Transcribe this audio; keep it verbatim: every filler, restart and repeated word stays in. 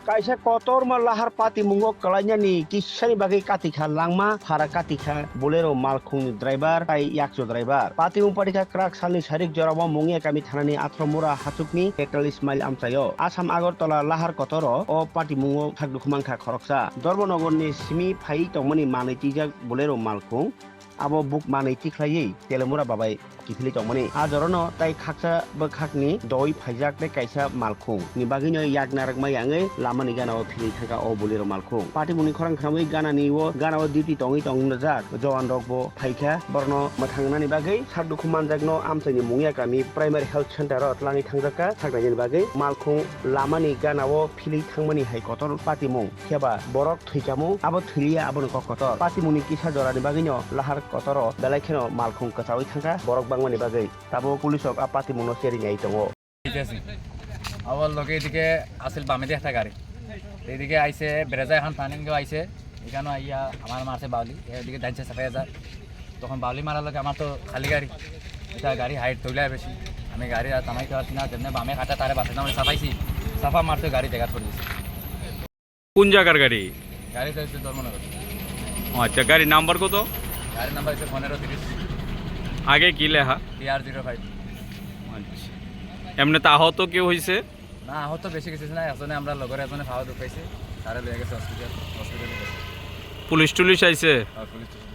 Kaisa kotorma lahar patimungo kwlainani kisani bagwi katikha langma phara katikha Bolero malkhungni driver tai yakchu driver. Patimung patikha kwrak salni sarik jorao Mungia kami thanani athro mura hachukni tektalis mile amchaio. Assam Agartala lahar kotoro o patimungo khakdukhu mankha khoroksa. Dharmanagorni simi phai tongmani manwi twijak Bolero malkhung. Abo buk manwi tikhlaiwi Telemura babai kiphilwi tongmani. A jorano tai khaksa bwkhakni doi phaijak tei kaisa malkhung ni bagwino yak narakma yangwi lamani gana o philwi thangkha o Bolero malkhung. Patimungni khorang khwnamwi ganani o gana o duty tongwi tongjak jowan rok bo phaikha borokno mwthangnani bagwi sak dukhu manjakno amchaini Mungia kami primary health center o twlangwi thangjakha saknainani bagwi malkhung lamani gana o philwi thangmani hai kotor patimung. Phiya ba borok thwi chamung, abo thwi liya, abono kok kotor. Patimungni kisa jorani bagwino lahar kotoro belai kheno malkhung kwchaui thangkha borok bangmani bagwi. Tabuk police rok a patimungno cherinai tongo. Abo loge edike asil bame de ekta gari. Edike aise berejai han taning go aise. Ekano aiya amar marse bauli. Edike dainse sapai aja. Tokhon bauli mara loge amar to khali gari. Eta gari height toila besi. Ami gari ar tamai to asina jemne bame khata tare basa tamai sapaisi. Safa marse gari dega thori dise. কোন জায়গার গাড়ি? গাড়ি তো হচ্ছে ধর্মনগর। ও আচ্ছা, গাড়ির নাম্বার কত? গাড়ির নাম্বার হচ্ছে পনেরো তিরিশ। আগে কি লেখা? টি আর জিরো ফাইভ। আচ্ছা, এমনিতে আহত কেউ হয়েছে? না, আহত বেশি কিছু না, এজনে আমরা লগরে এজনে পাওয়া দুখাইছে, তারে লইয়া গেছে হসপিটাল, হসপিটালে গেছে। পুলিশ টুলিশ আইছে? আর পুলিশ টুলিশ।